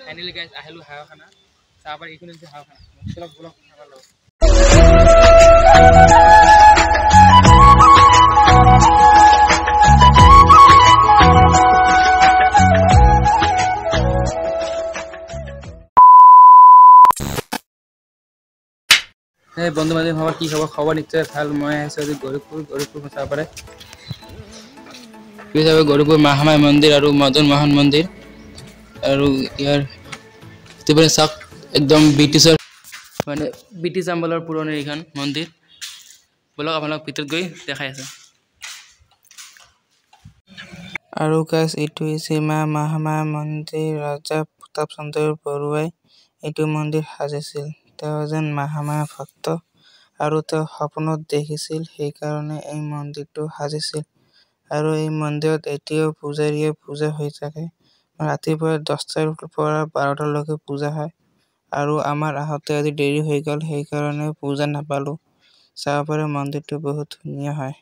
Finally guys আহিলোঁ হাৱাখানা চাহপাৰ। এইখন হৈছে হাৱাখানা। চলক বলক আমাৰ লগত। এই বন্ধু বান্ধৱ, কি খবৰ? খবৰ নিশ্চয় ভাল। মই আহিছোঁ আজি গৌৰীপুৰ। গৌৰীপুৰ চাব পাৰে, কি চাব, গৌৰীপুৰ মহামায়া মন্দিৰ আৰু মদন মোহন মন্দিৰ। আৰু ইয়াৰ চাওক, একদম ব্ৰিটিছৰ, মানে ব্ৰিটিছ আমলৰ পুৰণি এইখন মন্দিৰ। ব'লক, আপোনালোক ভিতৰত গৈ দেখাই আছে। আৰু গাইজ, এইটো হৈছে মা মহামায়া মন্দিৰ। ৰাজা প্ৰতাপ চন্দ্ৰ বৰুৱাই এইটো মন্দিৰ সাজিছিল। তেওঁ এজন মহামায়া ভক্ত আৰু তেওঁ সপোনত দেখিছিল, সেইকাৰণে এই মন্দিৰটো সাজিছিল। আৰু এই মন্দিৰত এতিয়াও পূজাৰীয়ে পূজা হৈ থাকে। ৰাতিপুৱা 10টাৰ পৰা 12টালৈকে পূজা হয়। আৰু আমাৰ আহোঁতে আজি দেৰি হৈ গ'ল, সেইকাৰণে পূজা নাপালোঁ। চাব পাৰে, মন্দিৰটো বহুত ধুনীয়া হয়।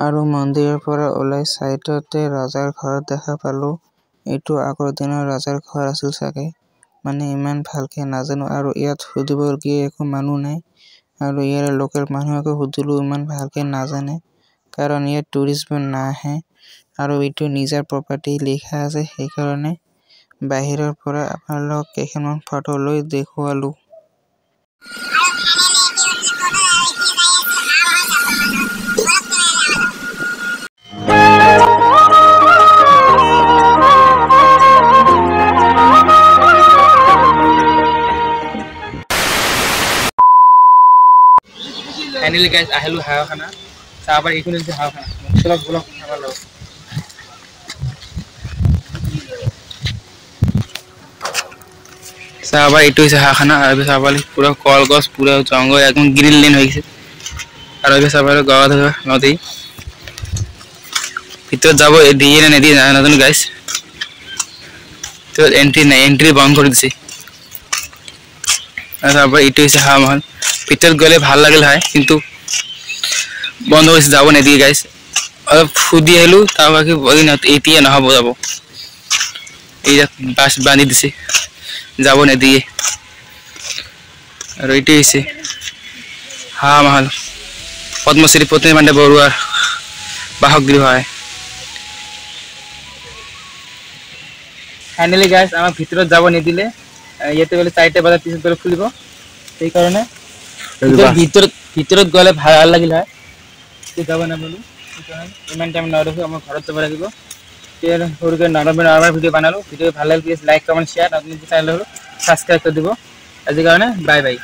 আৰু মন্দিৰৰ পৰা ওলাই চাইডতে ৰজাৰ ঘৰ দেখা পালোঁ। এইটো আগৰ দিনৰ ৰজাৰ ঘৰ আছিল চাগে, মানে ইমান ভালকে নাজানো। আৰু ইয়াত সুধিবলগীয়া একো মানুহ নাই। আৰু ইয়াৰে লোকেল মানুহকো সুধিলোঁ, ইমান ভালকে নাজানে, কাৰণ ইয়াত টুৰিষ্টবোৰ নাহে। আৰু এইটো নিজা প্ৰপাৰ্টি লিখা আছে, সেইকাৰণে বাহিৰৰ পৰা আপোনালোকক কেইখনমান ফটো লৈ দেখুৱালোঁ। ফাইনেলি গাইজ আহিলোঁ হাৱাখানা চাহপাৰ। এইখন হৈছে হাৱাখানা। চলক বলক আমাৰ লগত। চাহপাৰ, এইটো হৈছে হাৱাখানা। আৰু চাহপাৰ পুৰা কলগছ, পুৰা জংঘল, একদম গ্ৰীণ লেন হৈ গৈছে। আৰু এইফালে চাব গংগাধৰ নদী। ভিতৰত যাব দিয়ে নে নিদিয়ে নাজানো গাইজ। ভিতৰত এণ্ট্ৰি নাই, এণ্ট্ৰি বন্ধ কৰি দিছে। আৰু তাৰপৰা এইটো হৈছে হাৱা মহল। ভিতৰত গ'লে ভাল লাগিল হয়, কিন্তু বন্ধ হৈছে, যাব নিদিয়ে গাইজ। অলপ সুধি আহিলোঁ, তাৰ বাকী এতিয়া নহ'ব যাব। এইয়াত বাছ বান্ধি দিছে, যাব নিদিয়ে। আৰু এইটো হৈছে হাৱা মহল, পদ্মশ্ৰী পত্নী পাণ্ডে বৰুৱাৰ বাসগৃহ হয়। ফাইনেলি গাইজ, আমাক ভিতৰত যাব নিদিলে। ইয়াতে বোলে 4টা বজাৰ পিছত বোলে খুলিব, সেইকাৰণে ভিতৰত গ'লে ভাল লাগিল হয়, যাব নাপালোঁ। সেইকাৰণে ইমান টাইম নৰখি আমাৰ ঘৰত যাব লাগিব। সৰুকৈ নৰ্মেল নৰ্মেল ভিডিঅ' বনালোঁ। ভিডিঅ' ভাল লাগিল প্লিজ লাইক, কমেণ্ট, শ্বেয়াৰ, নতুন চেনেল হ'লে ছাবস্ক্ৰাইব কৰি দিব। আজিৰ কাৰণে বাই বাই।